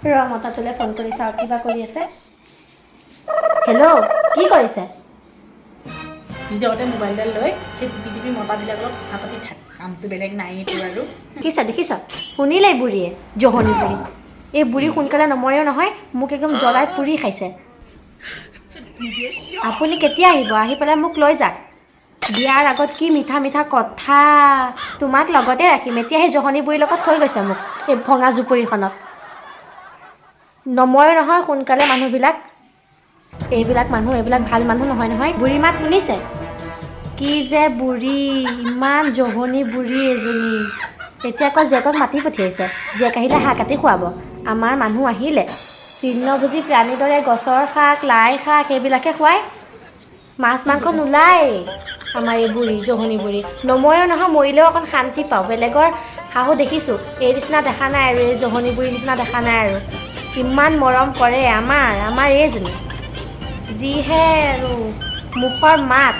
ৰ, মতাটোলৈ ফোন কৰি চাওঁ কিবা কৰি আছে। হেল্ল', কি কৰিছে? নিজতে মোবাইলডাল লৈ সেই টিপি টিপি মতাবিলাকৰ লগত কথা পাতি থাক, কামটো বেলেগ নাই তোৰ আৰু। দেখিছা, দেখিছা, শুনিলে বুঢ়ীয়ে? জহনী বুঢ়ী, এই বুঢ়ী সোনকালে নমৰেও নহয়, মোক একদম জ্বলাই পুৰি খাইছে। আপুনি কেতিয়া আহিব? আহি পেলাই মোক লৈ যাক। বিয়াৰ আগত কি মিঠা মিঠা কথা, তোমাক লগতে ৰাখিম। এতিয়া সেই জহনী বুঢ়ীৰ লগত থৈ গৈছে মোক এই ভঙা জুপুৰিখনত। নমৰে নহয় সোনকালে মানুহবিলাক। এইবিলাক মানুহ, এইবিলাক ভাল মানুহ নহয় নহয়। বুঢ়ী মাত শুনিছে? কি যে বুঢ়ী, ইমান জহনী বুঢ়ী এজনী। এতিয়া আকৌ জীয়েকক মাতি পঠিয়াইছে, জীয়েক আহিলে হাঁহ কাটি খুৱাব। আমাৰ মানুহ আহিলে তৃণভোজী প্ৰাণীৰ দৰে গছৰ শাক, লাই শাক সেইবিলাকে খুৱায়, মাছ মাংস নোলায়। আমাৰ এই বুঢ়ী, জহনী বুঢ়ী নমৰেও নহয়, মৰিলেও অকণ শান্তি পাওঁ। বেলেগৰ শাহু দেখিছোঁ, এই নিচিনা দেখা নাই আৰু, এই জহনী বুঢ়ীৰ নিচিনা দেখা নাই আৰু। ইমান মৰম কৰে আমাৰ, আমাৰ এইজনী যিহে আৰু মুখৰ মাত।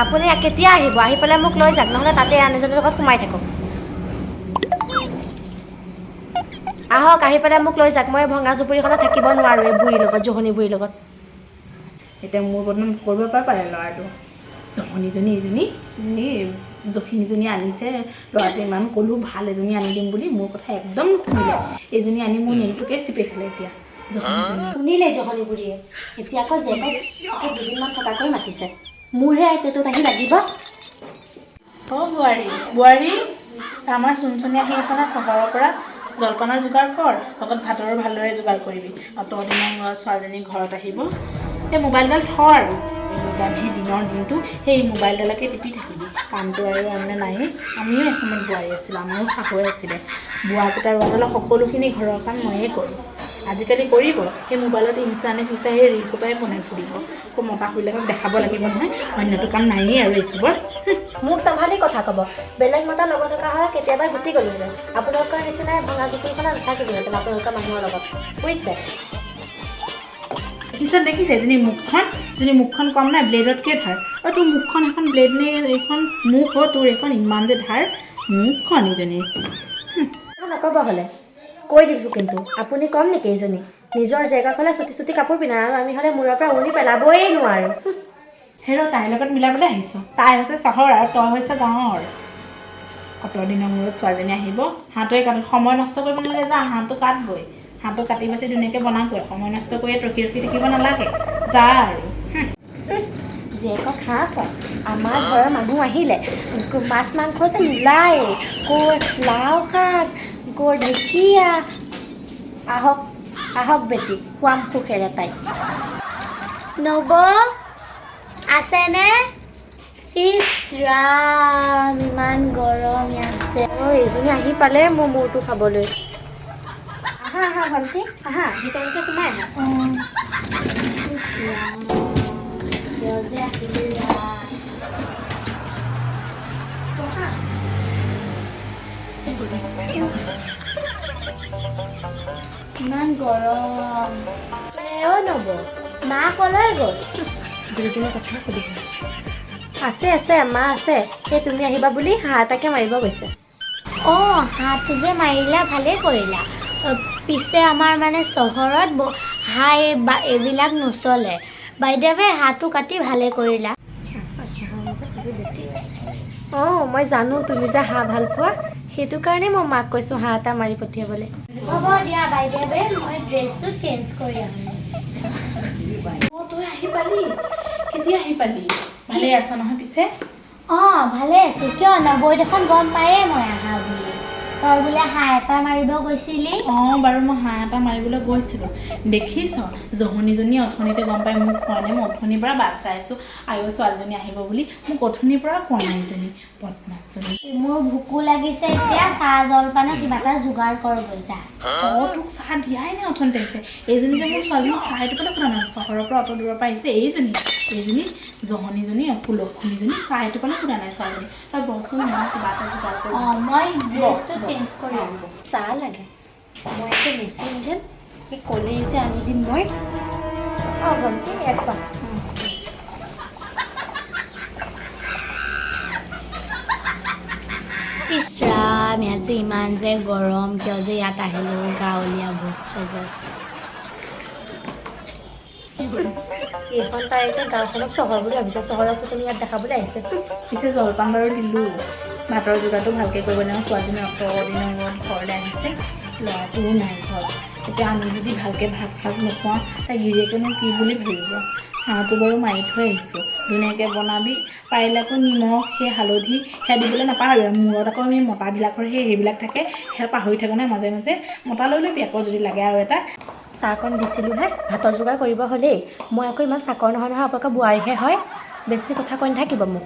আপুনি কেতিয়া আহিব? আহি পেলাই মোক লৈ যাওক, নহ'লে তাতে আন এজনীৰ লগত সোমাই থাকক। আহক, আহি পেলাই মোক লৈ যাওক। মই ভঙা জুপুৰিখনত থাকিব নোৱাৰোঁ এই বুঢ়ীৰ লগত, জহনী বুঢ়ীৰ লগত। এতিয়া মোৰ বদনাম কৰিব পৰা পাৰে ল'ৰাটো। জহনীজনী এইজনী, এজনী যখিনীজনী আনিছে ল'ৰাটো। ইমান ক'লোঁ ভাল এজনী আনি দিম বুলি, মোৰ কথা একদম নুশুনিলে। এইজনী আনি মোৰ নেলটোকে চিপে খালে এতিয়া জহনীজনী। শুনিলে জহনী বুঢ়ীয়ে? এতিয়া আকৌ জীয়েকক আকৌ দুদিনমান থকাকৈ মাতিছে। মোৰহে টেটুত আহি লাগিব। অ' বোৱাৰী, বোৱাৰী, আমাৰ চুনচুনী আহি আছে না চহৰৰ পৰা। জলপানৰ যোগাৰ কৰ, লগত ভাতৰো ভালদৰে যোগাৰ কৰিবি। আৰু তই দিনৰ মূৰত ছোৱালীজনী ঘৰত আহিব। সেই মোবাইলডাল থ আৰু এনি টাইম সেই দিনৰ দিনটো সেই মোবাইলডালকে টিপি থাকিবি, কামটো আৰু অন্য নায়েই। আমিও এসময়ত বোৱাৰী আছিলোঁ, আমাৰো শাহুৱে আছিলে। বোৱা কুটা ৰোৱা সকলোখিনি ঘৰৰ কাম ময়ে কৰোঁ। আজিকালি কৰিব সেই মোবাইলত ইনষ্টা নে ফিষ্টা সেই ৰিল সোপাই বনাই ফুৰিব। আকৌ মতাবিলাকক দেখাব লাগিব নহয়, অন্যটো কাম নায়েই আৰু এইচবৰ। মোক চম্ভালি কথা ক'ব। বেলেগ মতা লগত থকা হ'লে কেতিয়াবা গুচি গ'লোহেঁতেন। আপোনালোকৰ নিচিনাই ভঙা জুপুৰিখনত নাথাকিলোহেঁতেন আপোনালোকৰ মানুহৰ লগত, বুজিছে? দেখিছে, দেখিছে এজনী মুখখন, এজনী মুখখন কম নাই, ব্লেডতকৈ ধাৰ। অ' তোৰ মুখখন এখন ব্লেড নে এইখন মুখ? অ' তোৰ এইখন ইমান যে ধাৰ মুখখন এইজনীৰ। নক'ব হ'লে কৈ দিছোঁ কিন্তু, আপুনি কম নেকি এইজনী? নিজৰ জেগাক হ'লে চুটি চুটি কাপোৰ পিন্ধা আৰু আমি হ'লে মূৰৰ পৰা উৰণি পেলাবই নোৱাৰোঁ। হেৰ, তাইৰ লগত মিলাবলৈ আহিছ। তাই হৈছে চহৰ আৰু তই হৈছে গাঁৱৰ। অত দিনৰ মূৰত ছোৱালীজনী আহিব, হাঁহটোৱে কাটি সময় নষ্ট কৰিব নালাগে। যা, হাঁহটো কাটগৈ, হাঁহটো কাটি বাচি ধুনীয়াকৈ বনাগৈ। সময় নষ্ট কৰি ইয়াত ৰখি ৰখি থাকিব নালাগে, যা আৰু। জীয়েকক হাঁহ খুৱাই। আমাৰ ঘৰৰ মানুহ আহিলে মাছ মাংস যে নোলায়, ক'ৰ লাও শাক, ক'ৰ ঢেকীয়া। আহক আহক বেটি, খুৱাম সুখেৰে তাইক। নৱ আছেনে? ইছ ৰাম, ইমান গৰম ইয়াত যে। অঁ, এইজনী আহি পালে মোৰ মূৰটো খাবলৈ। আহা আহা ভণ্টি, আহা, ভিতৰলৈকে সোমাই আহা। ইছ ৰাম, কিয় যে আহিলো ইয়াত। বহা। ইমান গৰম। অ' নৱ, মা কলৈ গ'ল? দুয়োজনীৰ কথা সুধি আছে। আছে, মা আছে। এই তুমি আহিবা বুলি হাঁহ এটাকে মাৰিব গৈছে। অঁ, হাঁহটো যে মাৰিলা ভালেই কৰিলা। পিছে আমাৰ মানে চহৰত হাঁহ বা এইবিলাক নচলে। বাইদেৱে হাঁহটো কাটি ভালে কৰিলা। অঁ, মই জানো তুমি যে হাঁহ ভাল পোৱা, সেইটো কাৰণে মই মাক কৈছোঁ হাঁহ এটা মাৰি পঠিয়াবলৈ। হ'ব দিয়া বাইদেৱে, মই ড্ৰেছটো চেঞ্জ কৰি আহোঁ। অঁ, তই আহি পালি? কেতিয়া আহি পালি? ভালেই আছ নহয় পিছে? অঁ, ভালে আছোঁ। কিয় নবৈ দেখোন গম পায়ে মই আহা বুলি। তই বোলে হাঁহ এটা মাৰিব গৈছিলি? অঁ বাৰু, মই হাঁহ এটা মাৰিবলৈ গৈছিলোঁ। দেখিছ, জহনীজনী অথনিতে গম পাই মোক কোৱা নাই। মই অথনিৰ পৰা বাট চাই আছোঁ আয়ো ছোৱালীজনী আহিব বুলি, মোক অথনিৰ পৰা কোৱা নাই এইজনী বদমাছজনী। মোৰ ভোকো লাগিছে এতিয়া, চাহ জলপানৰ কিবা এটা যোগাৰ কৰগৈ যা। অঁ, তোক চাহ দিয়াই নাই, অথনিতে আহিছে এইজনী যে মোৰ ছোৱালীজনীক চাহ এটোপালে সোধা নাই। চহৰৰ পৰা অত দূৰৰ পৰা আহিছে এইজনী, এইজনী জহনীজনী, কুলক্ষণীজনী, চাহ এটোপালে সোধা নাই ছোৱালীজনী। তই বহচোন, মই কিবা এটা যোগাৰ কৰোঁ। অঁ, মই ড্ৰেছটো চেঞ্জ কৰি আহোঁ। চাহ লাগে? মই একে মেচিন যেন, এই ক'লেই যে আনি দিম মই। অঁ ভণ্টি, ইয়াত খোৱা। ইছ ৰাম, যাম। ইয়াত যে ইমান যে গৰম, কিয় যে ইয়াত আহিলোঁ গাঁৱলীয়া ভোট চবত। এইখন তাই এতিয়া গাঁওখনক চহৰ বুলি ভাবিছে, চহৰৰ পুতলি ইয়াত দেখাবলৈ আহিছে। পিছে জলপান বাৰু দিলোঁ, ভাতৰ যোগাৰটো ভালকৈ কৰিব লাগিব। ছোৱালীজনী অত দিনৰ মূৰত ঘৰলৈ আহিছে, ল'ৰাটোও নাই ঘৰত। এতিয়া আমি যদি ভালকৈ ভাত সাজ নোখোৱাওঁ, তাই গিৰিয়েকেনো কি বুলি ভাবিব? হাঁহটো বাৰু মাৰি থৈ আহিছোঁ, ধুনীয়াকৈ বনাবি। পাৰিলে আকৌ নিমখ, সেই হালধি সেয়া দিবলৈ নাপাহৰিবি। মূৰত আকৌ আমি মতাবিলাকৰ সেই সেইবিলাক থাকে, সেয়া পাহৰি থাকোঁ নাই মাজে মাজে। মতা লৈ ল'বি আকৌ যদি লাগে আৰু এটা। চাহকণ দিছিলোঁহে, ভাতৰ যোগাৰ কৰিব হ'লেই। মই আকৌ ইমান চাকৰ নহয় নহয়, আপোনালোকৰ বোৱাৰীহে হয়। বেছি কথা কৈ নাথাকিব মোক।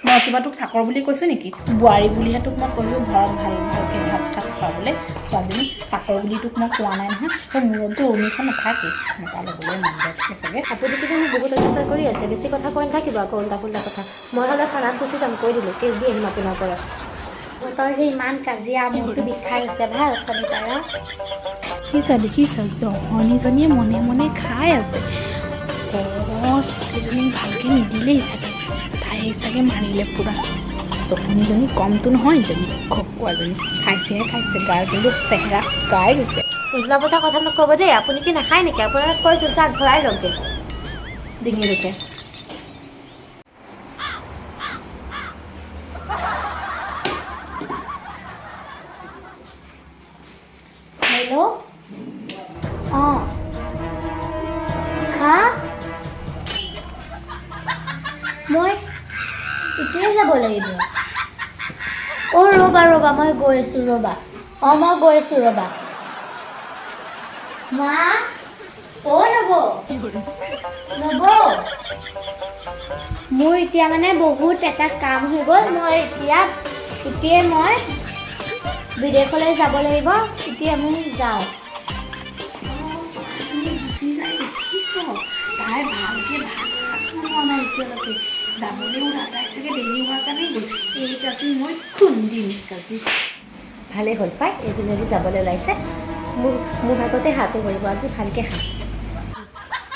মই কিবা তোক চাকৰ বুলি কৈছোঁ নেকি? বোৱাৰী বুলিহে তোক মই কৈছোঁ। ঘৰত ভাল ভালকৈ ভাত সাজ খুৱাবলৈ ছোৱালীজনী, চাকৰ বুলি তোক মই কোৱা নাই নহয়। সেই মূৰত যে উৰ্মিখন নাথাকে, মতা ল'বলৈ মন যায় থাকে চাগে। আপুনি কিন্তু মোক বহুত অত্যাচাৰ কৰি আছে, বেছি কথা কৈ নাথাকিব আকৌ উল্টা পুল্টা কথা। মই হ'লে থানাত গুচি যাম, কৈ দিলোঁ, কেছ দি আহিম আপোনাৰ ওপৰত। তহঁতৰ যে ইমান কাজিয়া, মূৰটো বিষাই গৈছে ভাই অথনিৰ পৰা। দেখিছা দেখিছা, জহনীজনীয়ে মনে মনে খাই আছে। অঁ, ছোৱালীজনীক ভালকৈ নিদিলেই চাগে, তাই চাগে মাৰিলে পূৰা। জহনীজনী কমটো নহয়, ইজনী খকুৱাজনী খাইছেহে খাইছে, গাৰ কিন্তু চেহেৰা শুকাই গৈছে। উল্টা পুল্টা কথা নক'ব দেই। আপুনি কি নাখায় নেকি? আপোনাক কৈছোঁ চাহ ভৰাই লওক দে ডিঙিলৈকে। হেল্ল', অঁ, হা, মই এতিয়াই যাব লাগিব। অ' ৰ'বা ৰ'বা, মই গৈ আছোঁ ৰ'বা। অঁ, মই গৈ আছোঁ ৰ'বা। মা, অ' নবৌ, নবৌ, মোৰ এতিয়া মানে বহুত এটা কাম হৈ গ'ল। মই এতিয়া এতিয়াই মই বিদেশলৈ যাব লাগিব। এতিয়া মই যাওঁ। ছোৱালীজনী গুচি যায় দেখিছ? তাই ভালকৈ ভাত সাজ বনোৱা নাই এতিয়ালৈকে, যাবলৈ ওলাল। তাই চাগে দেৰি হোৱাৰ কাৰণেই গ'ল। এই কাজি মই খুন্দিম কাজি। ভালেই হ'ল পাই, এজনী আজি যাবলৈ ওলাইছে। মোৰ ভাগতে হাঁহটো কৰিব, আজি ভালকৈ খাম।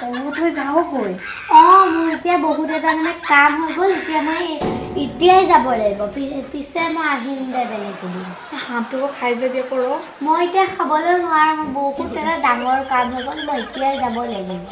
অঁ, তই যাওগৈ। অঁ, মোৰ এতিয়া বহুত এটা মানে কাম হৈ গ'ল। এতিয়া মই এতিয়াই যাব লাগিব। পিছে মই আহিম দে বেলেগ এদিন। হাঁহটো খাই যাবি আকৌ ৰ। মই এতিয়া খাবলৈ নোৱাৰোঁ, মোৰ বহুত এটা ডাঙৰ কাম হৈ গ'ল, মই এতিয়াই যাব লাগিব।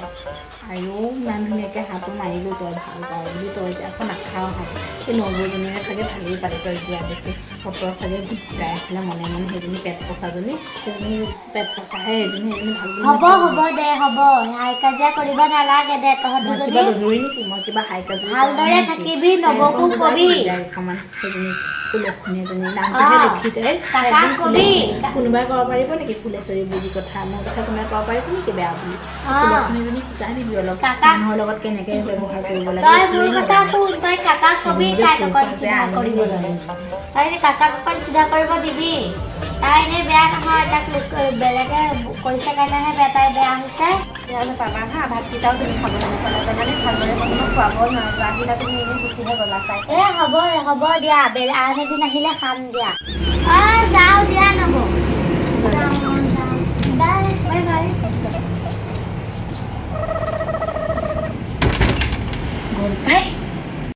আইঅ, ইমান ধুনীয়াকৈ হাঁহটো মাৰিলোঁ, তই ভাল পাওঁ বুলি তই এতিয়া আকৌ নাখাওঁ হাঁহটো। এই নবৌজনীয়ে চাগে ভালেই পালে তই যোৱা দেখি। সতৰ চাগে গোটাই আছিলে মনে মনে, সেইজনী পেট পচাজনী, সেইজনী পেট পচাহে, সেইজনী সেইজনী ভাল বুলি হ'ব নাভাবে। হ'ব দে, হ'ব, হাই কাজিয়া কৰিব নালাগে দে। তহঁত মই দুজনী কিবা দদুৰি নেকি? মই কিবা হাই কাজিয়া কৰা ভালদৰে নাই নেকি? থাকিবি, তাই নবৌকো অকণ বুজাই কবি। কবি তাইক অকণমান, সেইজনী কুলক্ষণী এজনী, নামটোহে লক্ষী তাইৰ। কাকাক একদম কবি। কুলক্ষণী। কোনোবাই ক'ব পাৰিব নেকি ফুলেশ্বৰী বুলি কথা? মোৰ কথা কোনোবাই ক'ব পাৰিব নেকি বেয়া বুলি? কুলক্ষণীজনী শিকাই দিবি অলপ, কাকাক মানুহৰ লগত কেনেকে ব্যৱহাৰ কৰিব লাগে। তই মোৰ একোৱেই কথা নাজানে। শুন, তই কাকাক কবি সেইজনী যে তাইক কোন অকণ যে চিধা আনি কৰিবলৈ। দিলে। তই কাকাক অকণ চিধা কৰিব দিবি। তাই এনেই বেয়া নহয়, তাক বেলেগে কৈছে কাৰণেহে বেয়া, তাই বেয়া হৈছে। বেয়া নাপাবা হা, ভাতকেইটাও তুমি খাবলৈ নাপালা জানানে? ভালদৰে মই তোমাক খুৱাব নোৱাৰিলোঁ, আহিলা তুমি এনেই গুচিহে গ'লা চাই। এ হ'ব হ'ব দিয়া, বেলেগ আন এদিন আহিলে খাম দিয়া।